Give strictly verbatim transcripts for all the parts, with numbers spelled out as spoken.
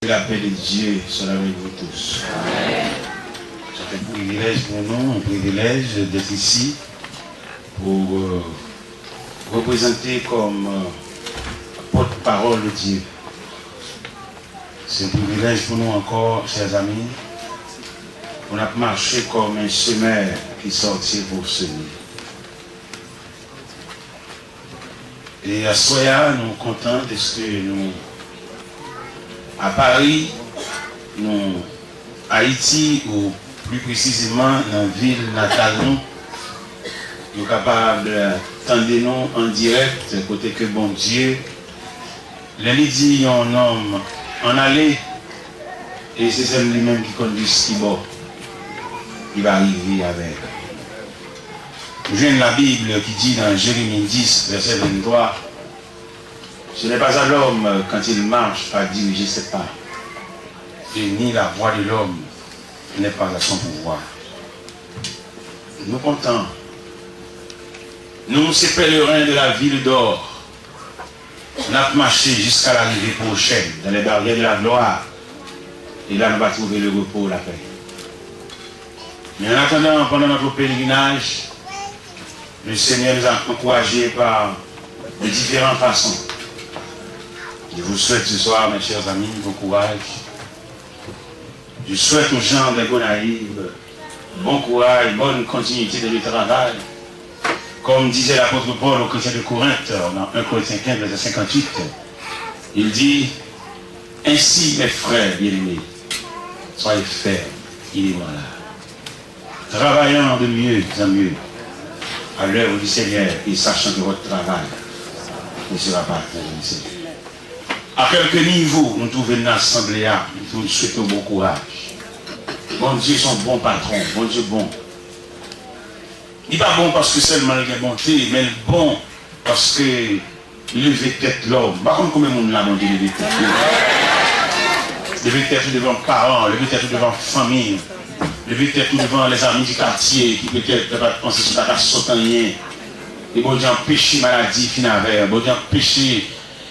La paix de Dieu soit avec vous tous. C'est un privilège pour nous, un privilège d'être ici pour euh, représenter comme euh, porte-parole de Dieu. C'est un privilège pour nous encore, chers amis, pour nous marcher comme un semeur qui sortit pour semer. E aswè a, nou kontan dèske nou a Pari, nou Ayiti, ou pli presizeman nan vil natal nou. Nou kapab tande nou an dirèk kote ke Bondye, lè li di yon nonm ann ale, e se sèl li menm ki konn jis ki bò li va rive avè l. Ou jwenn Labib ki di nan Jeremi dis, vèsè venntwa, Ce n'est pas à l'homme quand il marche à diriger ses pas, et ni la voix de l'homme n'est pas à son pouvoir. Nou kontan. Nou se pèleren de la ville d'or. N ap mache jiska larive pwochèn, dans les barrières de la gloire. E la nou va trouver le repos, la paix. Men en attendant, pendant notre pèlerinage, le Seigneur nous a encouragés par de différentes façons. Je vous souhaite ce soir, mes chers amis, bon courage. Je souhaite aux gens des Gonaïves bon courage, bonne continuité de le travail. Comme disait l'apôtre Paul aux chrétiens de Corinthe, dans un Corinthiens quinze, verset cinquante-huit, il dit, Ainsi, mes frères bien-aimés, soyez fermes, inébranlables, travaillant de mieux en mieux à l'œuvre du Seigneur et sachant que votre travail ne sera pas atteint du Seigneur. A kèlke nivo nou twouve n nan asanble a, nou swete w bon kouraj. Bondye se yon bon patwon, Bondye bon. Li pa bon paske sèlman l gen bonte, men l bon paske li leve tèt lòm. M pa konn konbyen moun la Bondye leve tèt yo. Leve tèt ou devan paran, leve tèt ou devan fanmi, leve tèt ou devan lèzami di katye ki petèt pa t panse si w ta ka sot anyen. E Bondye anpeche maladi fin avè w. Bondye anpeche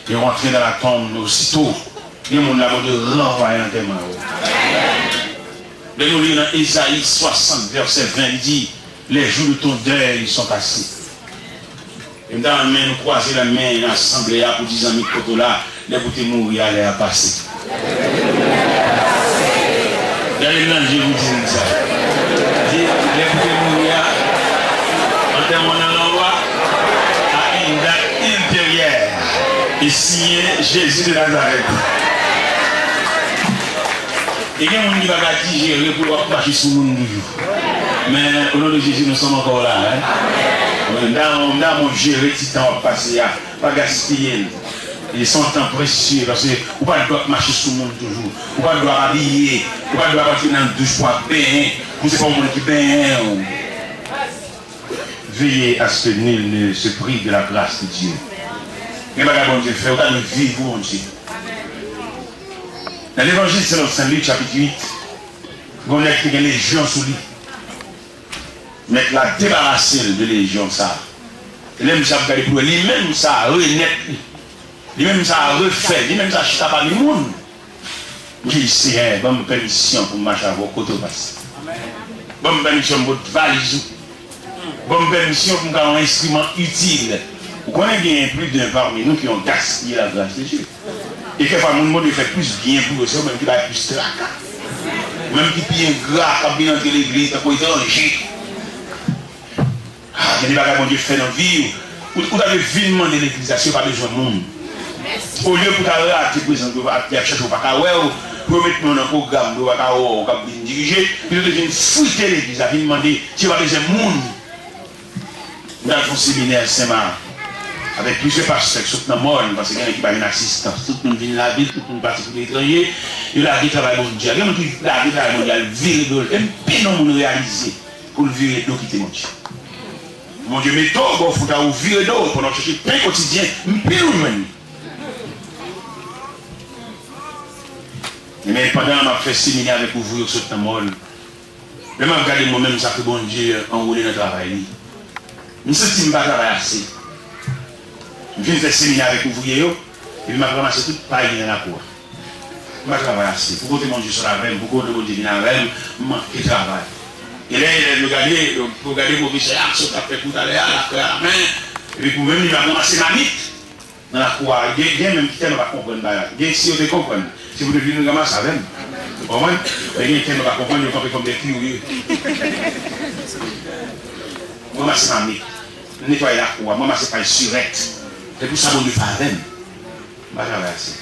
yo rantre nan latonm osito. Gen moun la Bondye ranvwaye antèman yo. Lè nou li nan Ezayi swasant, vèsè ven, li di, Les jours de ton deuil sont passés. E m ta renmen nou kwaze lanmen nan asanble a pou di zanmi k kote w la, lè pou te mouri a, lè a pase. Gade m nan je pou di l sa. Di, lè pou te mouri a, antèman nan lanmò a, à une date ultérieure, et signé Jésus de Nazareth. E gen moun ki pa ka dijere pou w ap mache sou moun toujou. Men, au nom de Jésus, nous sommes encore là, hein? M ta, m ta renmen w jere ti tan w ap pase a. Pa gaspiye l. E se yon tan presye, paske ou pa t dwe ap mache sou moun toujou. Ou pa t dwe ap abiye. Ou pa t dwe ap antre nan douch pou ap benyen, pou se pa yon moun ki benyen w. Veillez à ce que nul ne se prive de la grâce de Dieu. Gen bagay Bondye fè, ou ta dwe viv pou Bondye. Nan Levanjil selon Sen Lik, chapit uit, gen yon nèg ki te gen lejyon sou li. Mèt la debarase l de lejyon sa a. E lè misye ap gade pou l wè, li menm sa a renèt li. Li menm sa a refè. Li menm sa a chita pami moun. Li di, Seyè, ban m pèmisyon pou m mache avè w kote w pase. Ban m pèmisyon pou m pot valiz ou. Ban m pèmisyon pou m ka yon enstriman itil. Ou konnen gen plis de pami nou ki yon gaspiye la gras de Dye. E kèkfwa moun Bondye fè plis byen pou yo, se yo menm ki bay plis traka. Ou menm ki pi engra, k ap vin antre legliz tankou etranje. Ah, gen de bagay Bondye fè nan vi w. Ou, ou ta dwe vin mande legliz la si yo pa bezwen moun. Olye pou ta rate prezans yo, y ap chèche yo pa ka wè w, pou yo met men w nan pwogram pou yo pa ka wè w k ap vin dirije, pito te vin frite legliz la, vin mande si yo pa bezwen moun. M t al fè yon seminè Senmak avèk plizyè pastè k sot nan mòn, paske gen ki pa jwenn asistans. Tout moun vin lavil, tout moun pati kote etranje. Yo lage travay Bondye a. Gen moun ki lage travay Bondye a, al vire do l. E m pèn yon moun reyalize pou l vire do kite Bondye. Bondye mete w bò fout la, ou vire do w pandan w ap chèche pen kotidyen. M pèn ou jwenn li. Ebyen, pandan m ap fè seminè avèk ouvriye k sot nan mòn, lè m ap gade mwen menm sa ke Bondye anwole nan travay li, m santi m pa travay ase. M fin fè seminè avèk ouvriye yo, epi m ap ranmase tout pay ki nan lakou a. M pa travay ase. Pou kote Bondye sot avè m, pou kote Bondye vin avè m, m manke travay. Gen lè elèv yo gade, yo, yo gade pwofesè a, sa w t ap fè kou talè a, l ap fè a la men. Epi pou menm li pa ranmase mamit nan lakou a. Gen, gen menm ki tèlman pa konprann bagay. Gen si yo te konprann, se pou te vin ranmase avè m. Ou konprann? Men gen tèlman pa konprann, yo kanpe kòm de kirye. M ranmase mamit. M netwaye lakou a. M ranmase pay sirèt. Se pou sa Bondye fè avè m. M pa travay ase.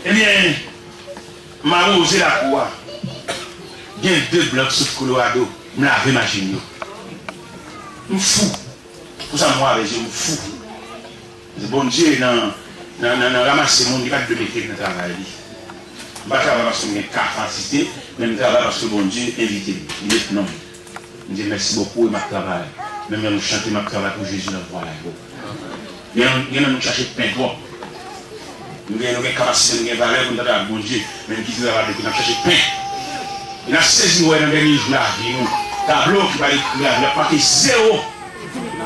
Ebyen, m awoze lakou a. Gen de blan k sot Kolorado. M lave machin yo. M fou. Pou sa m wè avè je m fou. Bondye nan, nan, nan, nan ranmase moun, li pa t dwe mete m nan travay li. M pa travay paske m gen kapasite, men m travay paske Bondye envite m. Li met non m. M di mèsi bokou e m ap travay. Menm lè nou chante, m ap travay pou Jezi nan vwa la yo. Gen, gen nan nou chache pen twòp. Nou gen, nou gen kapasite, nou gen valè pou nou travay ak Bondye. Men nou kite travay de kote n ap chache pen. E n ap sezi wè nan dènye jou lavi nou, tablo ki pral ekri lavi n ap make zewo.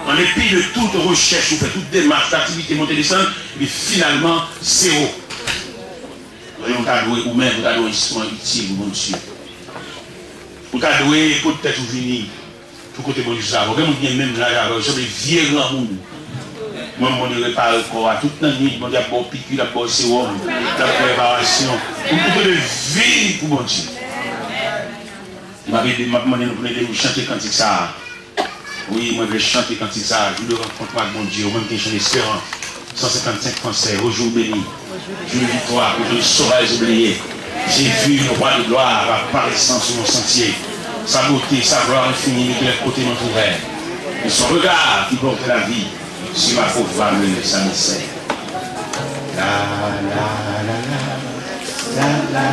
An depi de tout rechèch ou fè, tout demach, tout aktivite, monte desann, epi finalman, zewo. Ou ta dwe, ou menm, ou ta dwe yon enstriman itil pou Bondye. Ou ta dwe pote tèt ou vini pou kote Bondye sot avè w. Gen moun ki gen menm laj avè w, yo sanble vye granmoun. Mwen, Bondye repare kò a. Tout nan nwit, Bondye ap ba w piki, l ap ba w sewòm, l ap fè reparasyon. Ou, ou dwe vini pou Bondye. M ap ede, m ap mande nou pou n ede m chante kantik sa a. Wi, mwen vle chante kantik sa a, jou de rankont mwen ak Bondye, ou menm ki jwenn esperans. San senkannsenk fransè, au jour béni, jour de victoire, pour tous les sauvages oubliés. Jésus, le roi de gloire, va paraissant sur mon sentier. Sa beauté, sa gloire infinie m'éclaire côté m'entourèrent. Et son regard qui porte la vie sur ma pauvre âme s'amincère. La, la, la, la, la, la, la, la.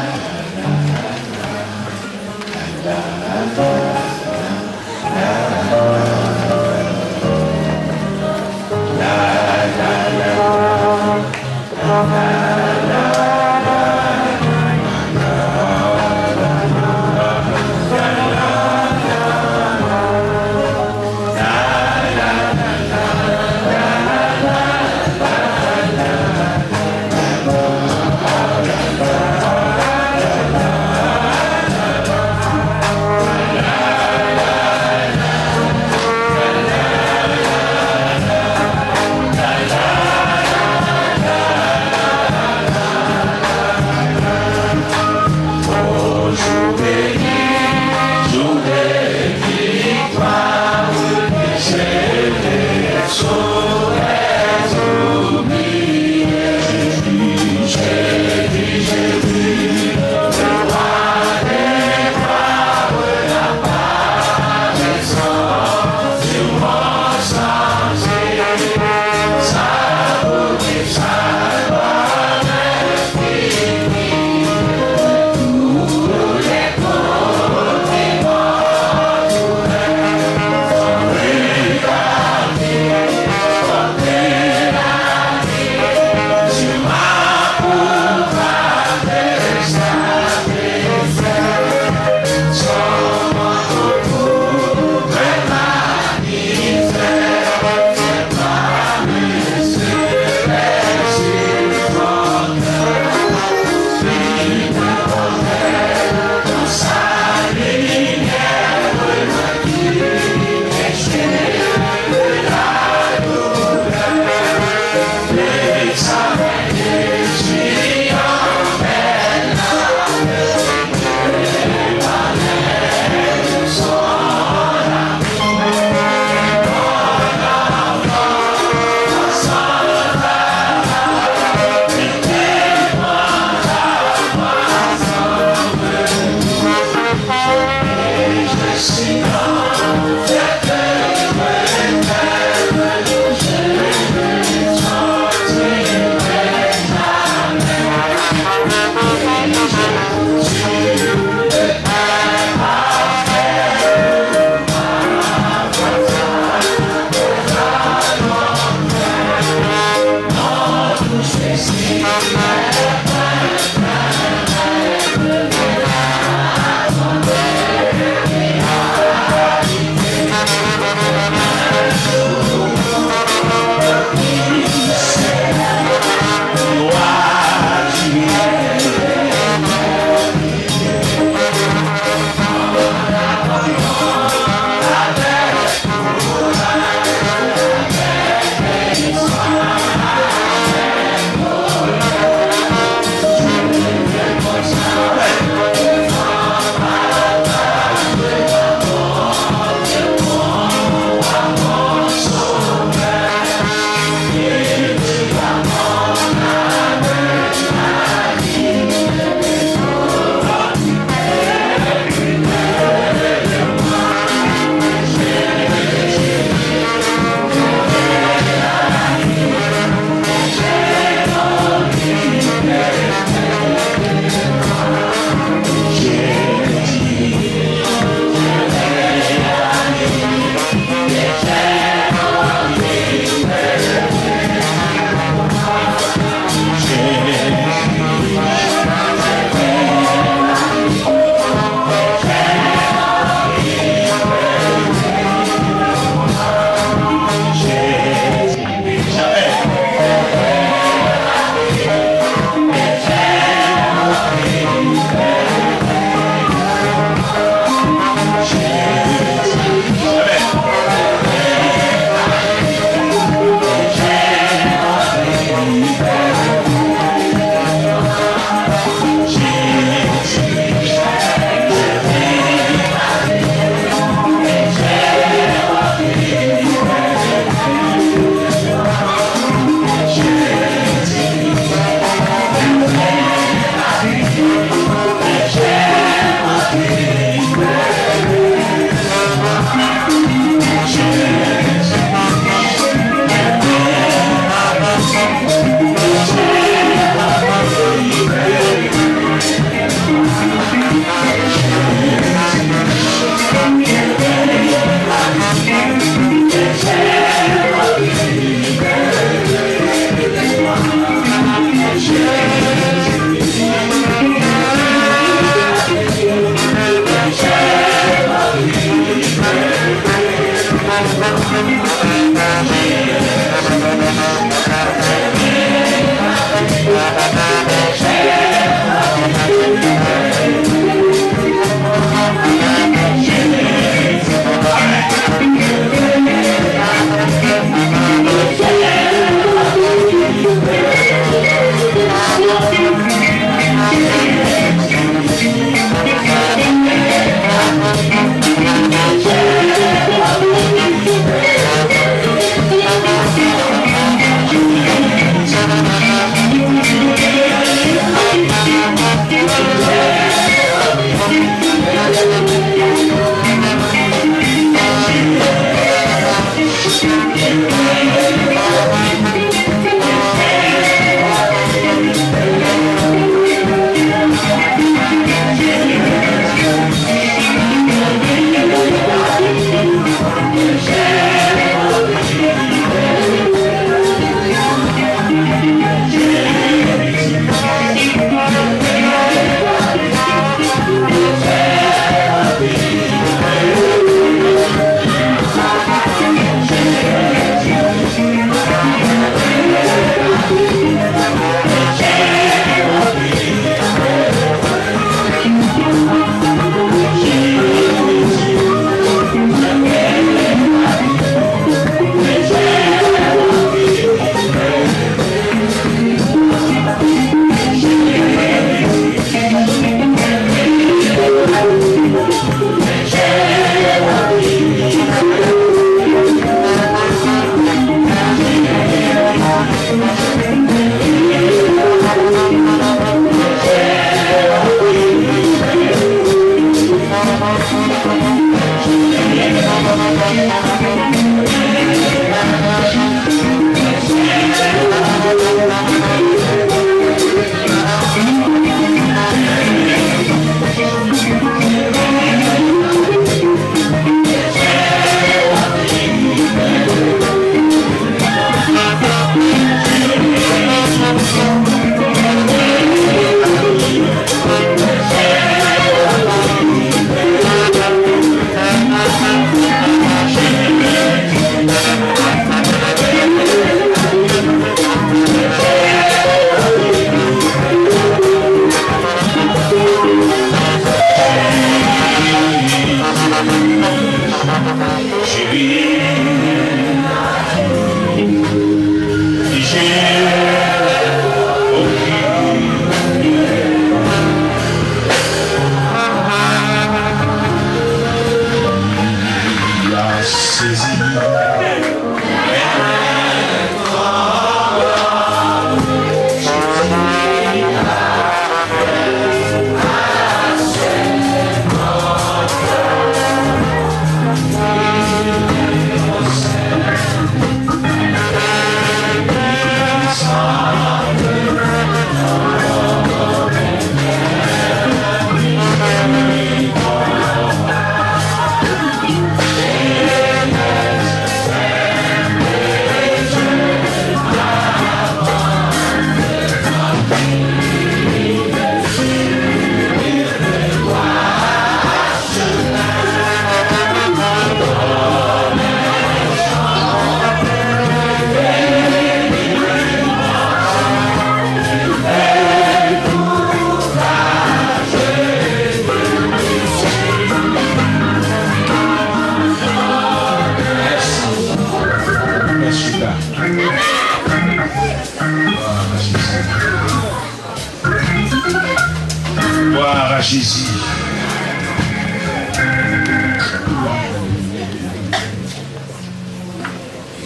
Gloire à Jésus.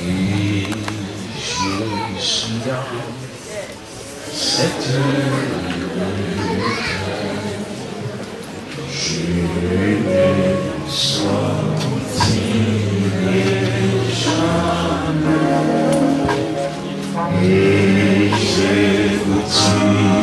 Et je suis dans cette nuit. Je ne sortirai jamais. Et je continue.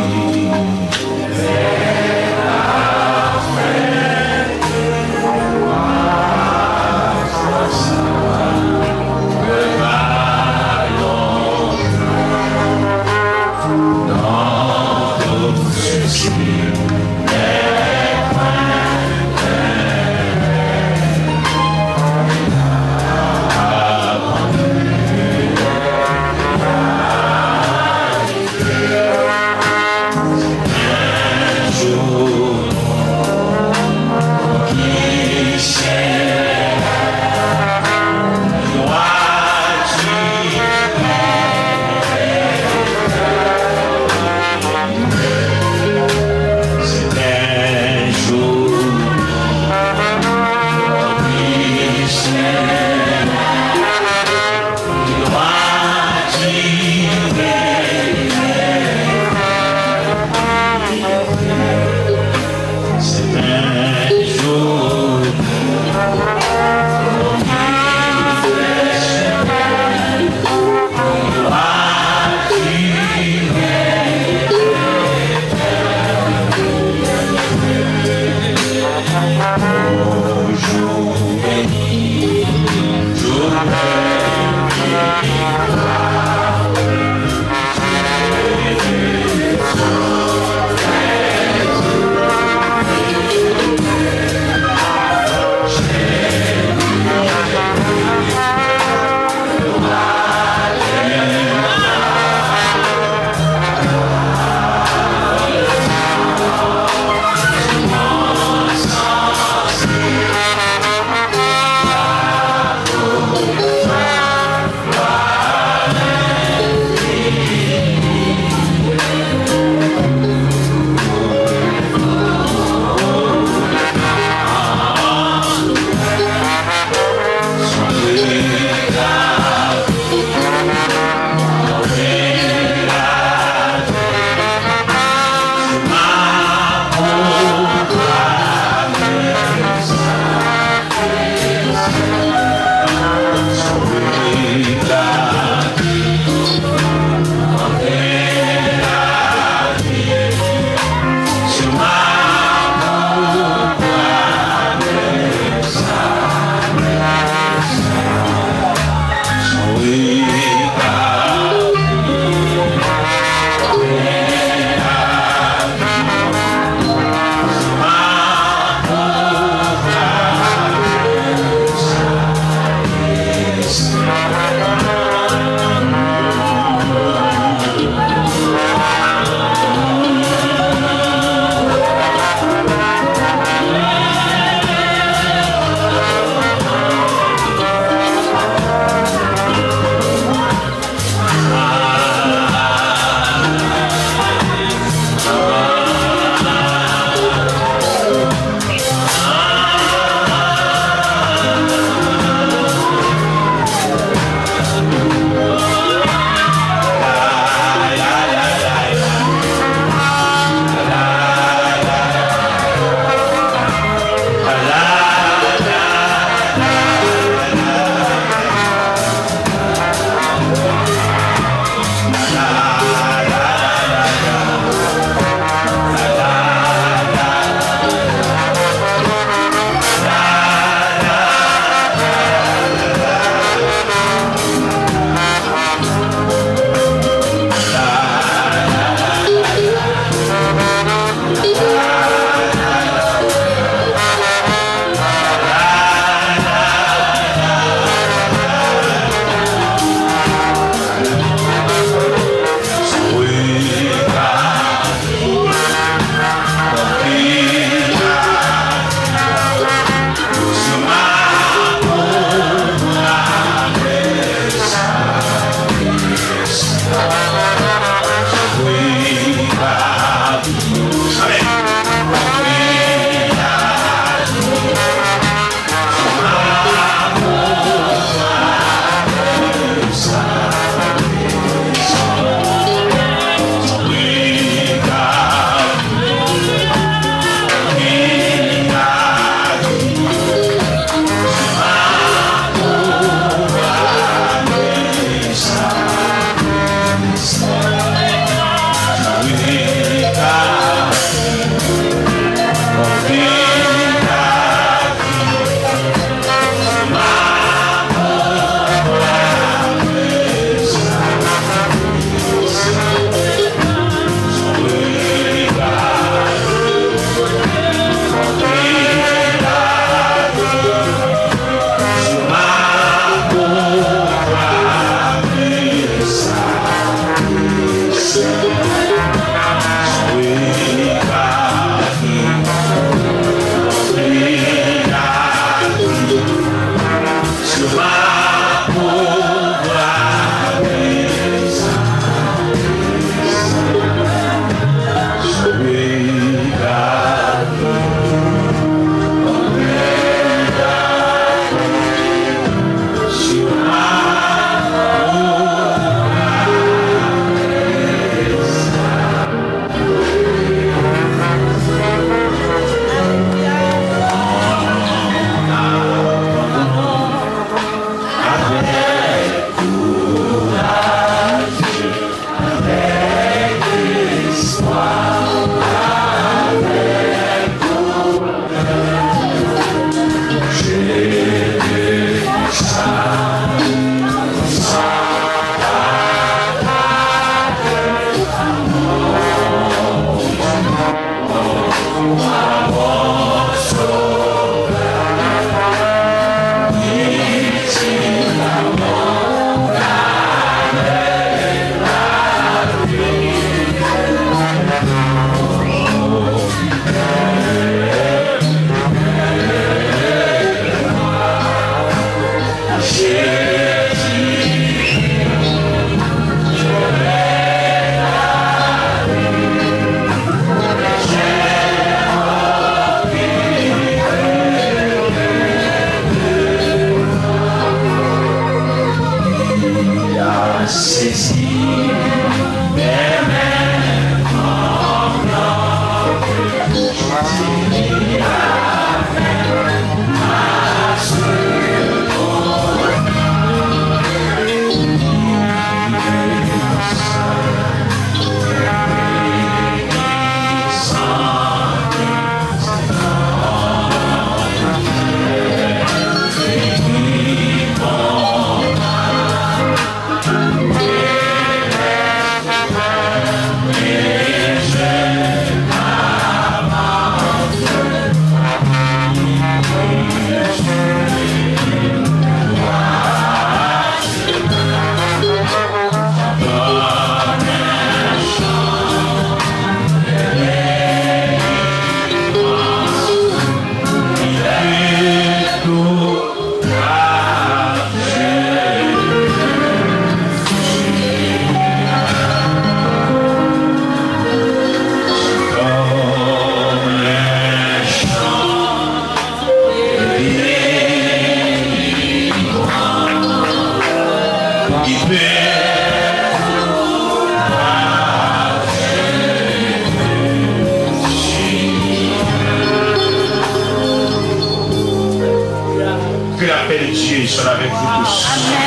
Que la paix de Dieu soit avec vous tous. Amen.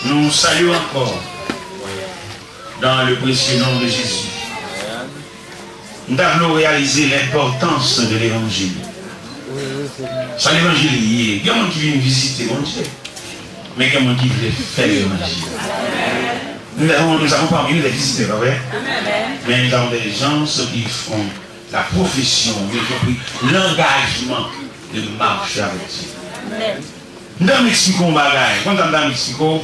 Nou salye w ankò dans le précieux nom de Jésus. M ta vle w reyalize lenpòtans de levanjil. Sa levanjil ye? Gen moun ki vin vizite Bondye, men gen moun ki vle fè levanjil. Nous avons, nous avons parmi nous des visiteurs, pas vrai? Mais nous avons des gens qui font la profession, y compris l'engagement de marcher avec Dieu. M ta vle eksplike w yon bagay. Konn sa m ta vle eksplike w?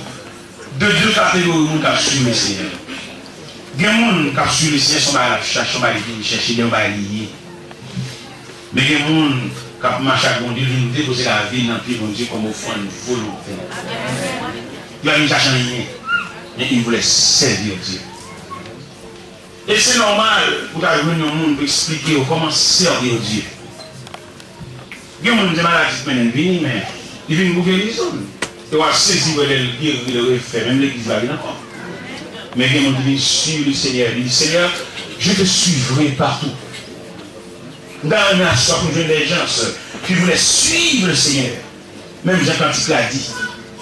De de kategori moun k ap swiv Lesenyè. Gen moun k ap swiv Lesenyè, se yon bagay l ap chache, yon bagay li vin chèche, de yon bagay li ye. Men gen moun k ap mache ak Bondye, vin depoze lavi l nan pye Bondye kòm ofrann volontè. Li pa vin chache anyen, men il voulait servir Dieu. E se nòmal pou w ta jwenn yon moun pou eksplike w kòman sèvi Dye. Gen moun gen maladi k mennen l vini, men li vin pou gerizon l. E w a sezi wè lè l geri, l refè, menm legliz la vin ankò. Men gen moun ki vin swiv Lesenyè, li di, Seigneur, je te suivrai partout. M ta renmen aswè pou m jwenn de jan ki voulè suiv Lesenyè. Menm jan kantik la di,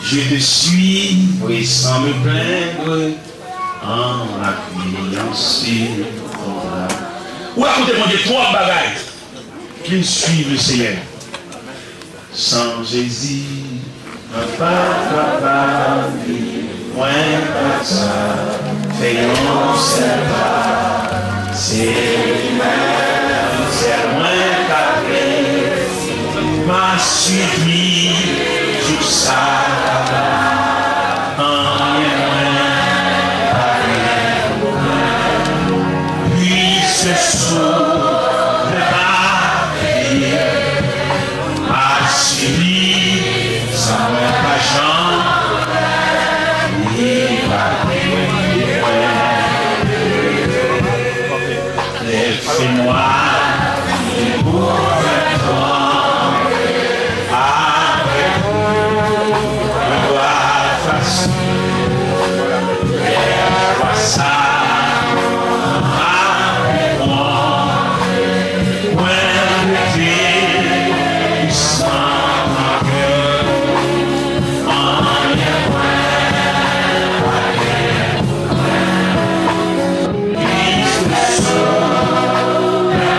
je te suivrai sans me plaindre en m'appuyant sur ton bras. Ou rakonte Bondye twòp bagay. Vin suiv Lesenyè. San Jezi, mwen pa kapab viv. Mwen pa ka fè yon sèl pa. Se li menm sèl mwen ka vle. M a suiv li jouk sa kaba. Anyen mwen pa gen. Puisque sous le papier. M a suiv li san mwen pa janm li pa priye mwen. Lè fenwa li pou fè tan, apre kou mwen dwa fasil. Lè fwa sa ap reprann, mwen rete san anyen mwen pa gen. Puisque sous le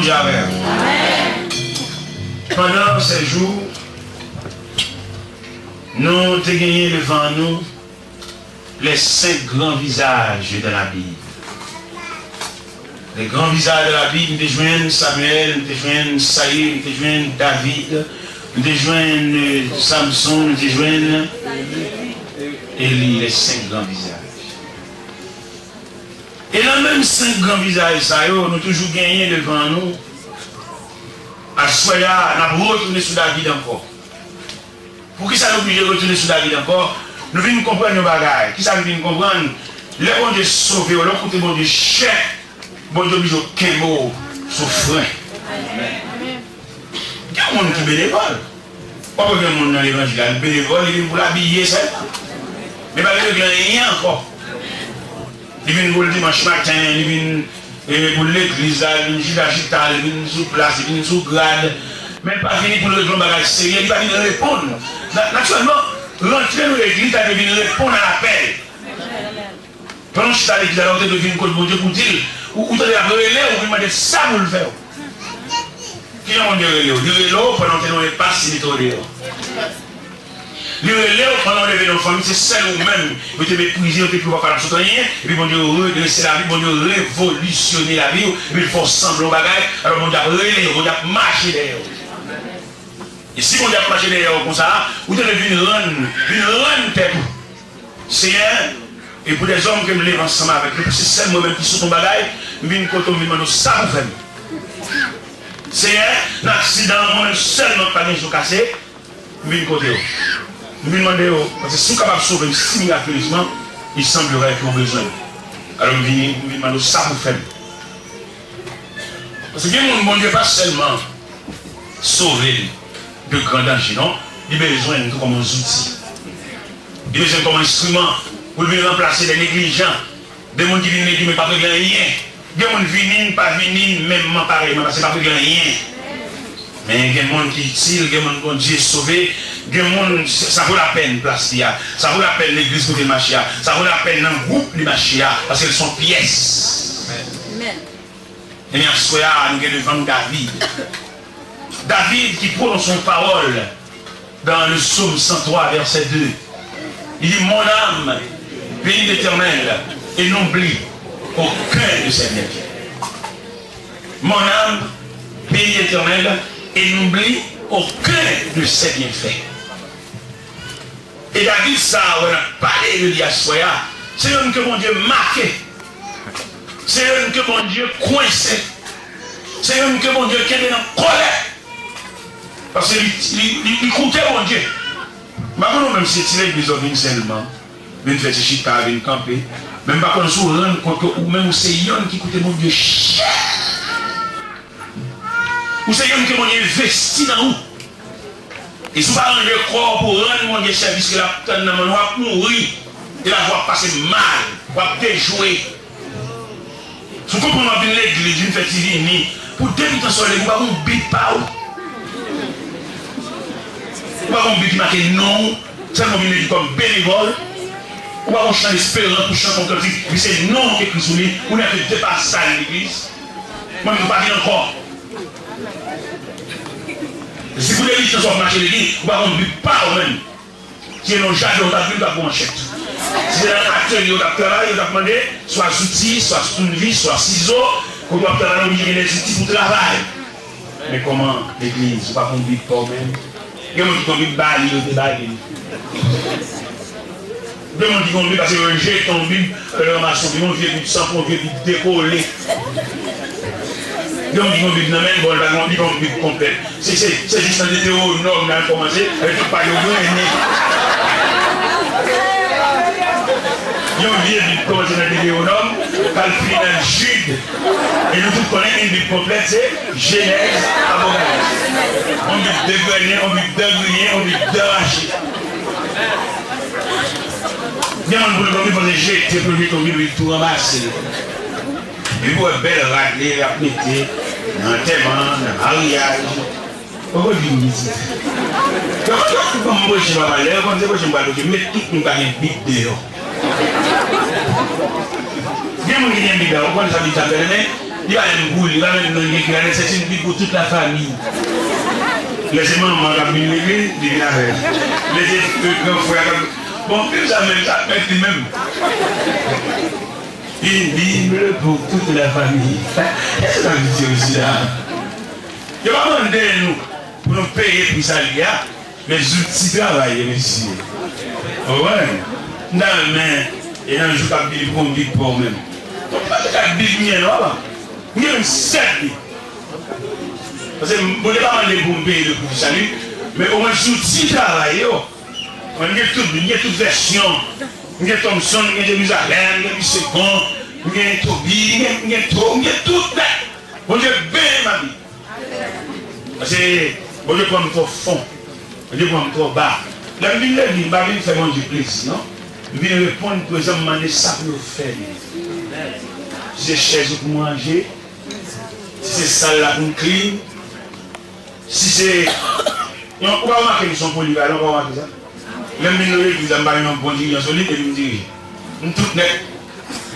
Amèn. Pandan sèt jou, nou te genyen devan nou les cinq grands visages de la Bible. Les grands visages de la Bible, nou te jwenn Samuel, nou te jwenn Sayil, nou te jwenn David, nou te jwenn, euh, Samson, nou te jwenn Eli, les cinq grands visages. E nan menm senk gran vizaj sa yo, nou toujou genyen devan nou. Aswè a, n ap retounen sou David ankò. Poukisa nou oblije retounen sou David ankò? Nou vin konprann yon bagay. Kisa nou vin konprann? Lè Bondye sove w, lè w koute Bondye chèk, Bondye oblije w kenbe w sou fren. Gen moun ki benevòl. W ap wè gen moun nan levanjil la, li benevòl, li vin pou l abiye sèlman. Men pa vin regle anyen ankò. Li vin pou l dimanch maten, li vin, eh, pou l legliz la, li vin chita chita, li vin sou plas, li vin sou grad. Men l pa vini pou l regle yon bagay serye, li pa vin reponn. Na-, natirèlman, rantre nan legliz la, li vin reponn a apèl. Pandan w chita legliz la, ou te dwe vin kot Bondye pou w di l, ou, ou tande l ap rele w, ou vin mande l sa pou l fè w. Kijan Bondye rele w? Li rele w pandan w te nan yon enpas, li mete w deyò. Li rele w pandan w leve nan yon fanmi, se sèl ou menm yo te meprize, yo te di w pa kapab sot anyen, epi Bondye redrese lavi, Bondye revolisyone lavi w, epi l fè w sanble yon bagay, alò Bondye ap rele w, Bondye ap mache dèyè w. E si Bondye ap mache dèyè w konsa, ou te dwe vin rann, vin rann tèt ou. Senyè, e pou dèzòm ke m leve ansanm avèk yo, paske sèl mwen menm ki sot yon bagay, m vin kote w, m vin mande w sa pou fè m. Senyè, nan aksidan an, mwen menm sèlman k pa gen zo kase, m vin kote w. M vin mande w, paske si w kapab sove m si mirakelezman, il semblerait ke w bezwen m. Alò m vini, m vin mande w sa pou fè m. Paske gen moun, Bondye pa sèlman sove l de gran danje, non. Li bezwen n tou kòm yon zouti. Li bezwen n kòm yon enstriman pou l vin ranplase de neglijan, de moun ki vin legliz men p ap regle anyen. Gen moun vini, n pa vini, menmman parèyman, paske n p ap regle anyen. Men gen moun ki itil, gen moun Bondye sove, gen moun, sa vo lapèn plas li a, sa vo lapèn legliz kote l mache a, sa vo lapèn nan gwoup li mache a, paske l se yon pyès. Amèn. Ebyen, aswè a, nou gen devan nou David. David ki pwononse yon pawòl dans le psaume cent trois, verset deux. Il dit, mon âme, bénis l'Éternel et n'oublie aucun de ses bienfaits. Mon âme, bénis l'Éternel et n'oublie aucun de ses bienfaits. E David sa a, wè n ap pale de li aswè a, se youn ke Bondye make. Se youn ke Bondye kwense. Se youn ke Bondye kenbe nan kòlè. Paske li, li, li, li koute Bondye. M pa konn ou menm si se ti legliz w vin sèlman, vin fè ti chita, vin kanpe. Men m pa konn si w rann kont ke ou menm ou se youn ki koute Bondye chèk. Ou se youn ke Bondye envesti nan ou. E si w pa ranje kò w pou w rann Bondye sèvis ke l ap tann nan men w, w ap mouri. E lavi w ap pase mal, w ap dejwe. Si w konprann w ap vin legliz, vin fè ti vini, pou depitan sòlèy, ou pa gon bib pa ou. Ou pa gon bib ki make non w, sèlman w vin legliz kòm benevòl. Ou pa gon chan esperans pou chante yon kantik, wi se non w ki ekri sou li, ou nèk de pasaj legliz. Mwen menm m pa vin ankò. Si pou depitan w ap mache legliz, ou pa gon bib pa ou menm. Si se nan jaden w t ap vin, w t ap pran manchèt. Si se nan atelye w t ap travay, yo t ap mande swa zouti, swa tounvis, swa sizo. Kote w ap travay, w oblije gen de zouti pou travay. Men kòman legliz, ou pa gon bib pa w menm? Gen moun ki gon bib ba li, yo te ba li. Gen moun ki gon bib paske yo jete yon bib, yo ranmase yon bib, yon vye bib sanpwen, yon vye bib dekole. Gen moun ki gon bib nan men l, bon, li pa gon, li pa gon bib konplèt. Se, se, se jis nan Detewonòm la l kòmanse, avèk tout paj yo grennen. Yon vye bib kòmanse nan Detewonòm, k al fini nan Jid. E nou tout konnen, yon bib konplèt se Jenèz, Apokalis. Yon bib degrennen, yon bib degriyen, yon bib derache. Gen moun pou l pran bib, panse jete pou l jete yon bib, li tou ranmase l. Epi pou wè bèl rad li y ap mete nan antèman, nan maryaj. Ou konn bib isit. Yo, yo, yo, ban m preche, papa, lè yo konn se preche m pral preche, met tout moun pa gen bib deyò. Gen moun ki gen bib la, ou konn sa bib sa fè demen? Li pa menm pou li, li pa menm nan gen ki la, se ti li pou tout la fami. Lè se manman k ap vin legliz, li vin avè l. Lè se gran frè k ap, bon, Bib sa menm, sa mèt li menm. Une Bible pour toute la famille. Kèk sa di yo isi la? Yo pa mande nou pou nou peye pri sali a, men zouti travay yo, mesye. Ou konprann? M ta renmen, e nan jou k ap vini pou konn Bib pa w menm. Donk, pa te ka Bib m ye non, papa. M gen menm sèt Bib. Paske Bondye pa mande pou m peye le pri sali, men omwen zouti travay yo. Mwen, m gen tout Bib, m gen tout vèsyon. M gen Thompson, m gen Jerizalèm, m gen Louis Segond, m gen Tobie, m gen, m gen To, m gen tout nèt. Bondye beni m ak Bib. Paske Bondye pran m twò fon. Bondye pran m twò ba. Lè m vin legliz, m pa vin fè Bondye plezi, non. M vin reponn prezan, m mande sa pou yo fè li. Si se chèz ou pou m ranje, si se sal la pou m klin, si se, non, ou pa remake m se yon polivalyan, ou pa remake sa? Lè m vin nan legliz la, m pa gen yon bon dirijan solid, epi m dirije. M tout nèt.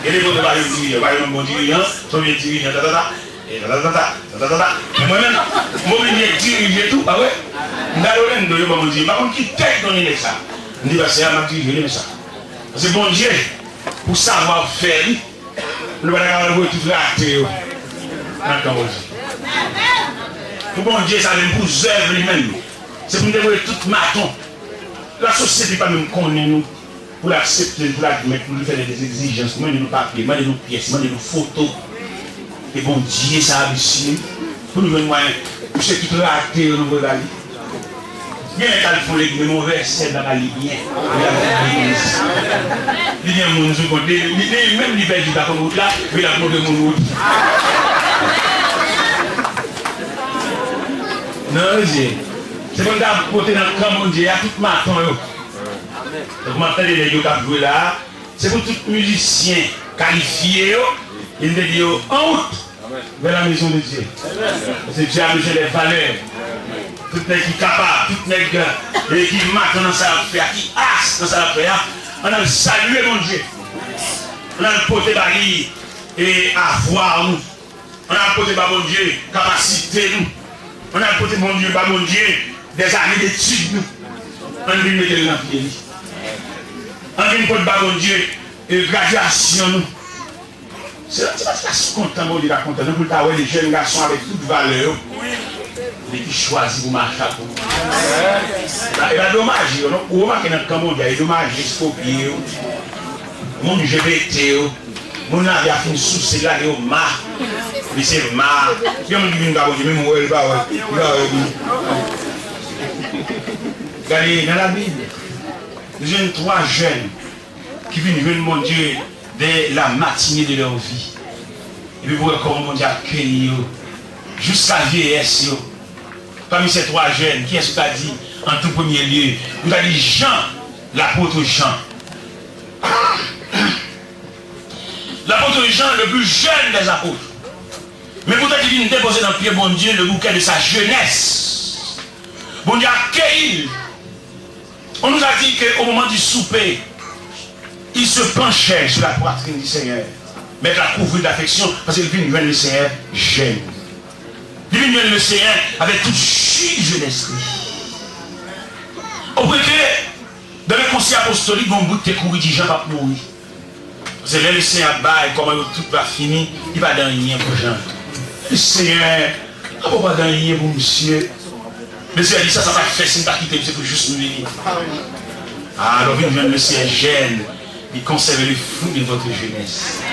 Gen de kote pa gen dirijan, pa gen yon bon dirijan, se yon vye dirijan, ta, ta, ta, e ta, ta, ta, ta, ta, ta, ta, ta. Men mwen menm, m oblije dirije tou, pa vre? M gade Orlando, yo ban mwen dirije. M pa konn ki tèt donn nèg sa. M di, pastè a, m ap dirije, li men sa. Paske Bondye, pou savwa fè li, nou pa ta kapab voye tout rate yo nan kan Bondye. Pou Bondye, sa vin pou zèv li menm. Se pou n te voye tout maton. Lasosyete pa menm konnen nou pou l aksepte n, pou l admèt nou, li fè de egzijans, mande nou papye, mande nou pyès, mande nou foto. E Bondye sa a, mesye, pou nou jwenn mwayen, misye tout rate yo nou voye ba li. Gen lè k al fon legliz, men yon vèsè l pa ka li byen. Li al fon legliz. Li gen moun sou kont li, li, li menm li pèdi pa konn wout la, men l ap montre moun wout. Non, mesye. Se pou n ta pote nan kan Bondye a tout maton yo. Donk, m ap tande nèg yo k ap jwe la a. Se pou tout mizisyen kalifye yo, e m te di yo, en route vers la maison de Dieu. Paske Dieu a besoin des valeurs. Tout nèg ki kapab, tout nèg, e, ki maton nan sa l ap fè a, ki as nan sa l ap fè a, ann al salye Bondye. Ann al pote ba li, e, avwa nou. Ann al pote ba Bondye kapasite nou. Ann al pote Bondye, ba Bondye dèzane detid nou. Ann vin mete l nan pye li. Ann vin pote ba Bondye, e, gradyasyon nou. Se, se pa ti gason kontan Bondye ta kontan, non, pou l ta wè de jèn gason avèk tout valè yo, men ki chwazi pou mache ak ou. E pa, e pa domaje yo, non. Ou remake nan kan Bondye a, e domaje, espopye yo. Moun je pete yo. Moun lavi a fin souse, lage yo ma. Li se ma. Gen moun ki vin ba Bondye, menm wè l pa wè. Li pa wè li. Gade, nan Labib, nou jwenn twa jèn ki vin jwenn Bondye dès la matinée de leur vie. Epi pou wè kòman Bondye akeyi yo jiska vyeyès yo. Pami ces trois jeunes, kiyès ou ta di an tou premye lye? Ou ta di Jan, lapot Jan. Lapot Jan, le plus jeune des apôtres. Men poutan li vin depoze nan pye Bondye le bouquet de sa jeunesse. Bondye akeyi l. On nous a dit que au moment du souper, il se penchait sur la poitrine du Seigneur. Mèt la kouvri l d afeksyon, paske l vin jwenn Lesenyè jèn. Li vin jwenn Lesenyè avèk tout ji jenès li. Au point que, dans le concile apostolique, gen yon bout te kouri di Jan p ap mouri. Paske lè Lesenyè ap bay kòman yo tout va fini, li pa di anyen pou Jan. Lesenyè, apa w pa di anyen pou misye? Lesenyè di sa, sa pa fè si n pa kite l, se pou jous nou vini. A, lè w vin jwenn Lesenyè jèn, li konsève le fruit de votre jeunesse.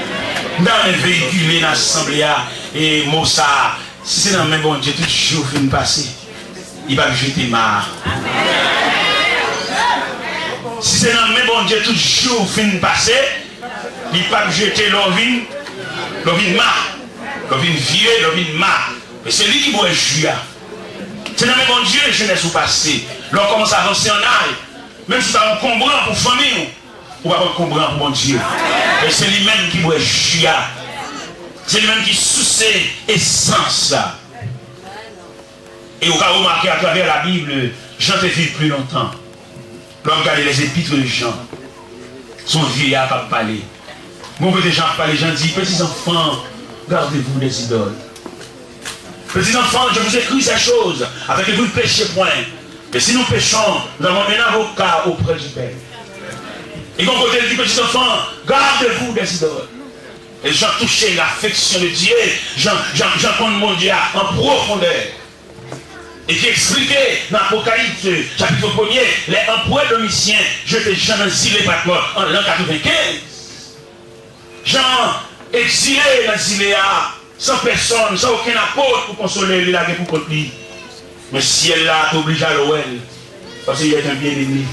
M ta renmen veyikile nan asanble a, e mo sa a, si se nan men Bondye tout jou fin pase, li p ap jete ma a. Si se nan men Bondye tout jou fin pase, li p ap jete lè w vin, lè w vin ma, lè w vin vye, lè w vin ma. Men se li ki bwè ji a. Se nan men Bondye jenès ou pase. Lè w kòmanse avanse an aj, menm si w ta enkobran pou fanmi w, ou p ap enkobran pou Bondye. Men se li menm ki bwè ji a. Se li menm ki souse esans la. E ou ka remake atravè Labib, Jan te viv pli lontan. Lè w ap gade les épîtres de Jean, se yon vye a k ap pale. Gon kote Jan ap pale, Jan di, peti zanfan, Gardez-vous des idoles. Petits enfants, je vous écris ces choses afin que vous ne péchiez point. Mais si nous péchons, nous avons un avocat auprès du Père. E gon kote l di, petits enfants, gardez-vous des idoles. E Jan touche l'afeksyon de Dye, Jan, Jan, Jan konn Bondye a an pwofondè. E ki eksplike nan Apokalips, chapit premye, lè anperè Domisyen jete Jan nan zile Patmò an lan katrevenkenz. Jan egzile nan zile a, san pèsòn, san okenn apot pou konsole l, li lage pou kont li. Men syèl la te oblije al wè l, paske il est un bien-aimé.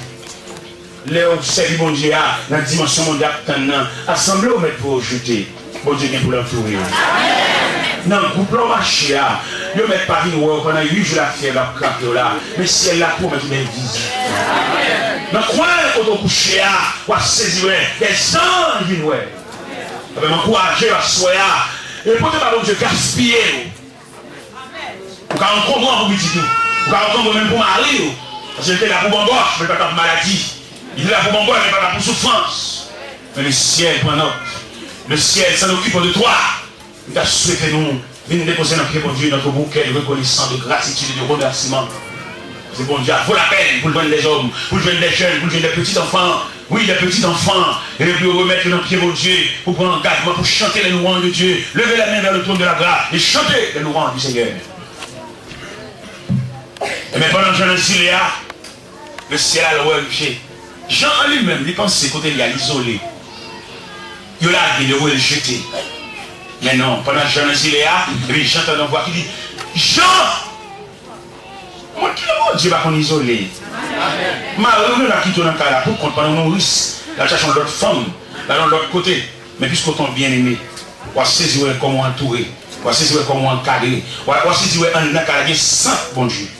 Lè w sèvi Bondye a, nan dimansyon Bondye ap tann nan, a sanble w mèt pou w jete, Bondye gen pou l antoure w. Nan gwoup la w mache a, yo mèt pa vin wè w pandan uit jou lafyèv ap krape w la, men syèl la pwomèt ou bèl vizit. Nan kwen kote w kouche a, w ap sezi wè, dèzanj vin wè. Ebyen, m ankouraje w aswè a. E pote ba Bondye gaspiye w. Ou ka rankontre w pou pitit ou. Ou ka rankontre w menm pou mari w. Paske li te la pou bòbòch, men li pa t la pou maladi. Li te la pou bòbòch, men li pa t la pou soufrans. Men le ciel prend note. Le ciel s'en occupe de toi. M ta swete nou vin depoze nan pye Bondye notre bouquet de reconnaissance, de gratitude et de remerciement. Se Bondye a vo lapèn pou l jwenn dèzòm, pou l jwenn dèjèn, pou l jwenn dèpeti zanfan. Wi, dèpeti zanfan. E pou yo remèt yo nan pye Bondye, pou pran angajman, pou chante les louanges de Dieu. Levez les mains vers le trône de la grâce et chantez les louanges du Seigneur. Ebyen, pandan Jan nan zile a, le ciel al wè l, Jan an li menm, li panse kote li a, li izole. Yo lage l, yo voye l jete. Men non, pandan Jan nan zile a, epi Jan tande yon vwa ki di, Jan! Moun ki nan Bondye pa konn izole. Mari w la kite w nan kay la pou kont pandan w nouris, l al chache yon lòt fanm, l al yon lòt kote. Men piske w te yon byeneme, w a sezi wè kòman w antoure, w a sezi wè kòman w ankadre, w a, w a sezi wè anndan kay la gen sant Bondye.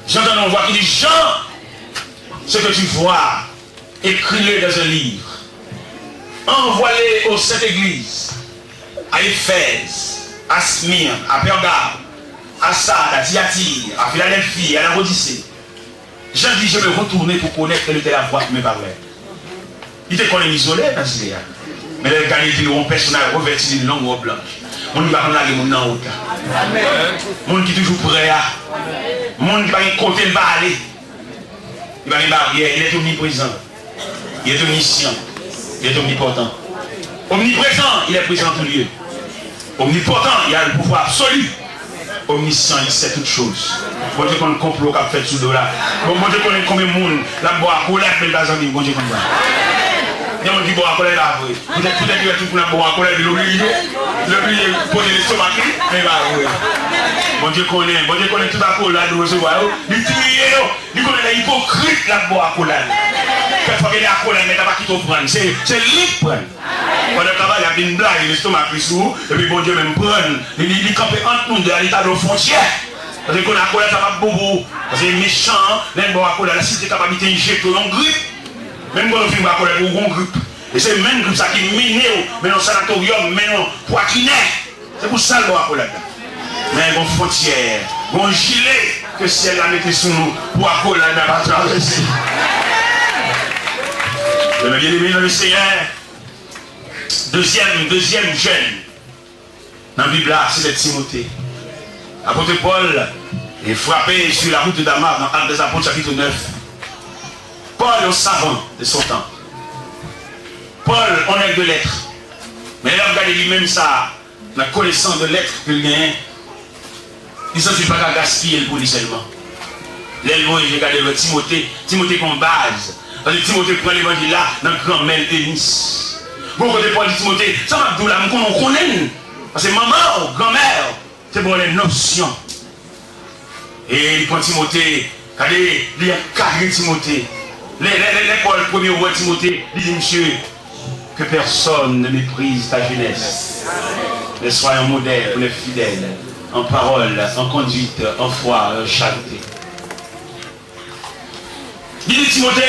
Jan tande yon vwa ki di, Jean, ce que tu vois, écris-le dans un livre. Envoie-le aux saintes églises, à Éphèse, à Smyrne, à Pergame, à Sardes, à Thyatire, à Philadelphie, à Laodicée. Jan di, je vais retourner pour connaître quelle était la voix qui me parlait. Li te konnen l izole nan zile a. Men lè l gade, li te wè yon pèsonaj revèti d'une longue robe blanche. Moun ki pa konn lage moun nan wout la. Moun ki toujou prè a. Moun ki pa gen kote l pa ale. Li pa gen baryè, il est omniprésent. Il est omniscient. Il est omnipotent. Omniprésent, il est présent en tout lieu. Omnipotent, il a le pouvoir absolu. Omniscient, il sait toutes choses. Bondye konn konplo k ap fèt sou do la. Bon, Bondye konnen konbyen moun l ap ba w akolad, men l pa zanmi w, Bondye konn sa. Gen moun ki ba w akolad, e pa vre. Poutèt, poutèt yo wè tout moun ap ba w akolad, li oblije, li oblije pote lestomak li, men e pa vre. Bondye konnen, Bondye konnen tout akolad ou resevwa yo, li triye yo. Li konnen lè ipokrit l ap ba w akolad. Kèk fwa gen de akolad, men ta pa kite w pran l. Se, se li k pran l. Pandan travay la vin blayi lestomak li sou ou, epi Bondye menm pran l. Li, li, li kanpe ant nou de a, li tablo fwontyè. Paske l konnen akolad sa p ap bon pou ou. Paske mechan an, lè l ba w akolad la, si l te kapab, li te jete w yon grip. Menm gwo nou fin ba w akolad, ou gon grip. E se menm grip sa ki mennen w, mennen w sanatoryòm, mennen w pwakinè. Se pou sa l ba w akolad la. Men gon fwontyè, gon jile ke syèl la mete sou nou pou akolad la pa travèse. Mes bien-aimés dans le Seigneur, dezyèm, dezyèm jèn nan Bib la, se te Timote. Apôtre Paul est frappé sur la route de Damas dans Actes des Apôtres chapitre neuf. Paul, un savant de son temps. Paul, un homme de lettres. Men lè l ap gade li menm sa, nan konesans de lèt ke l genyen, li santi l pa ka gaspiye l pou li sèlman. Lè l voye je gade l wè Timote, Timote gon baz. Paske Timote pran levanjil la nan granmè l Enis. Gon kote Pòl di Timote, sa m ap di w la, m konnen w konnen l. Paske manman w, granmè w, te ba w lè nopsyon. E li pran Timote, gade, li ankadre Timote. Lè, lè, lè, lè Pòl premye wè Timote, li di, Monsieur, que personne ne méprise ta jeunesse, mais sois un modèle pour les fidèles, en parole, en conduite, en foi, en charité. Li di Timote,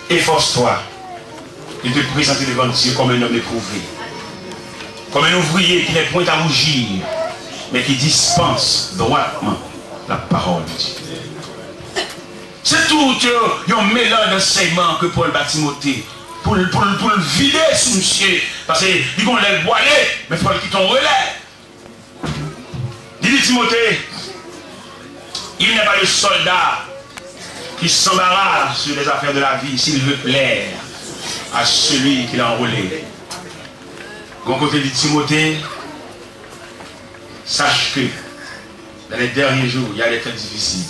efforce-toi de te présenter devant Dieu comme un homme éprouvé, comme un ouvrier qui n'est point à rougir, mais qui dispense droitement la parole de Dieu. Se tout yon, yon melanj ansèyman ke Pòl ba Timote. pou l, pou l, pou l vide sou misye. Paske li gon lè l bwale, men fò l kite yon relè. Li di Timote, il n'est pas de soldat qui s'embarrasse sur les affaires de la vie s'il veut plaire à celui qui l'a enrôlé. Gon kote li di Timote, sache que dans les derniers jours, il y a des temps difficiles.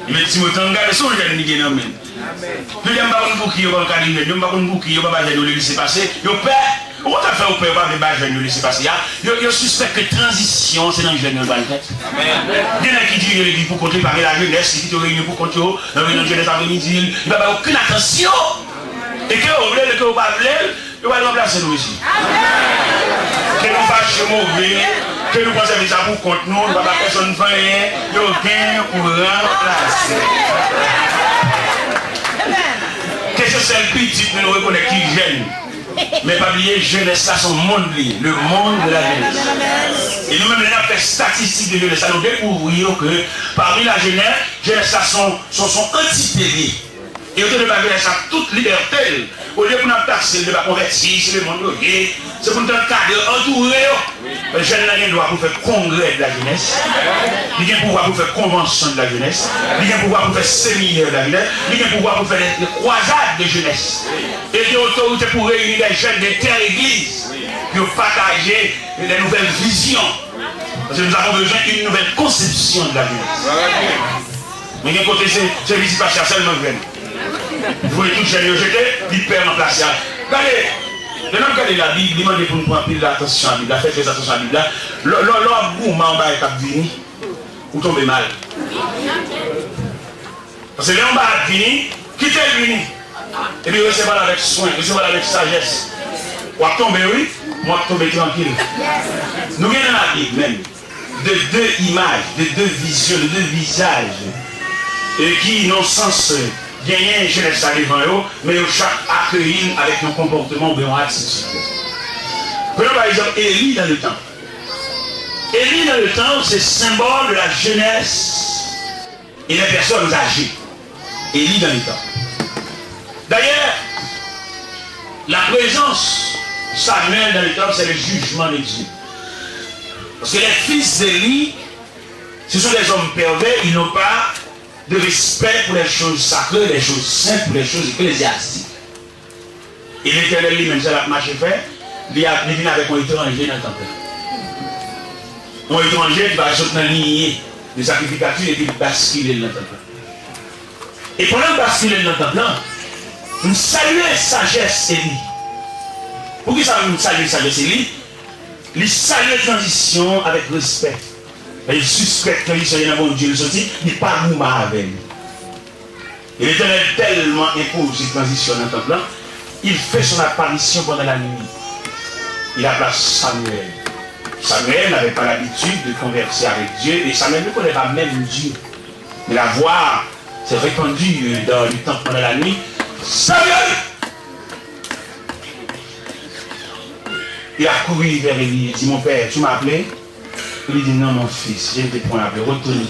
Li met Timote an gade, se yon jèn li gen nan men l. Jodi a, m pa konn pouki yo pa ankadre jèn yo, m pa konn pouki yo pa ba jèn yo lese pase, yo pè. Ou konn sa k fè yo pè, yo pa vle ba jèn yo lese pase a? Yo, yo sispèk ke tranzisyon se nan jèn yo l pral fèt. Gen nèg ki dirije legliz pou kont li, pa gen lajenès, li kite yo reyini pou kont yo, nan reyinyon jenès apremidi, li pa bay okenn atansyon. E ke yo vle l, e ke yo pa vle l, yo pral ranplase nou isi. Ke nou fache move, ke nou pran sèvis la pou kont nou, nou pa ba pèsonn fè anyen, yo gen pou ranplase. Ke se sèl pitit nou, nou rekonèt ki jèn. Men pa bliye, jenès la se yon mond li ye, le monde de la jeunesse. E nou menm, lè n ap fè statistik de jenès la, nou dekouvri yo ke parmi la jeunesse, jenès la se yon, se yon, se yon antite li ye. E yo te dwe ba jenès la tout libète l. Olye pou n ap takse l de pa konvèti, se lemonn yo ye, se pou n t ankadre, antoure yo. Jèn nan gen dwa pou fè kongrè de la jenès. Li gen pouvwa pou fè konvansyon de la jenès. Li gen pouvwa pou fè seminè de la jenès. Li gen pouvwa pou fè de, de kwazad de jenès. E gen otorite pou reyini de jèn de tè egliz. Pou yo pataje de nouvèl vizyon. Paske nous avons besoin d'une nouvelle conception de la jeunesse. Men gen kote se, se vizit pastè a sèlman k jwenn. Li voye tout jèn yo jete, li pè ranplase a. Gade, lè n ap gade Labib, li mande pou n pran anpil atansyon a Bib la, fè trè atansyon a Bib la. Lè, lè, lè w ap goumen anba yon bagay k ap vini, ou tonbe mal. Paske lè yon bagay ap vini, kite l vini. Epi resevwa l avèk swen, resevwa l avèk sajès. W ap tonbe, wi, men w ap tonbe trankil. Nou gen nan Labib menm de de imaj, de de vizyon, de de vizaj, e ki, nan sans, genyen jenès la devan yo, men yo chak akeyi l avèk yon konpòteman oubyen yon atitid. Pran pa egzanp Eli dans le temple. Eli dans le temple, c'est symbole de la jeunesse et les personnes âgées. Élie dans le temple. D'ailleurs, la présence Samuel dans le temple, c'est le jugement de Dieu. Parce que les fils d'Élie, ce sont des hommes pervers, ils n'ont pas de respect pour les choses sacrées, les choses saintes, pour les choses ecclésiastiques. E Letènèl li menm, sa l ap mache fè, li ap, li vin avèk yon etranje nan tanp lan. Yon etranje ki pa sot nan lignée de sacrificature epi l baskile l nan tanp lan. E pandan l baskile l nan tanp lan, m salye sajès Eli. Poukisa m salye sajès Eli? Li salye tranzisyon an avèk respè. Men l sispèk tranzisyon li nan Bondye l soti, li pa goumen avè l. E Letènèl tèlman enpoze tranzisyon nan tanp lan, il fait son apparition pendant la nuit. Il appela Samuel. Samuel n'avait pas l'habitude de converser avec Dieu, et Samuel ne connaît pas même Dieu. Mais la voix s'est répandue dans le temple pendant la nuit. Samuel! Il a couru vers Élie et dit, mon père, tu m'as appelé? Élie dit, non, mon fils, je ne t'ai point appelé. Retourne.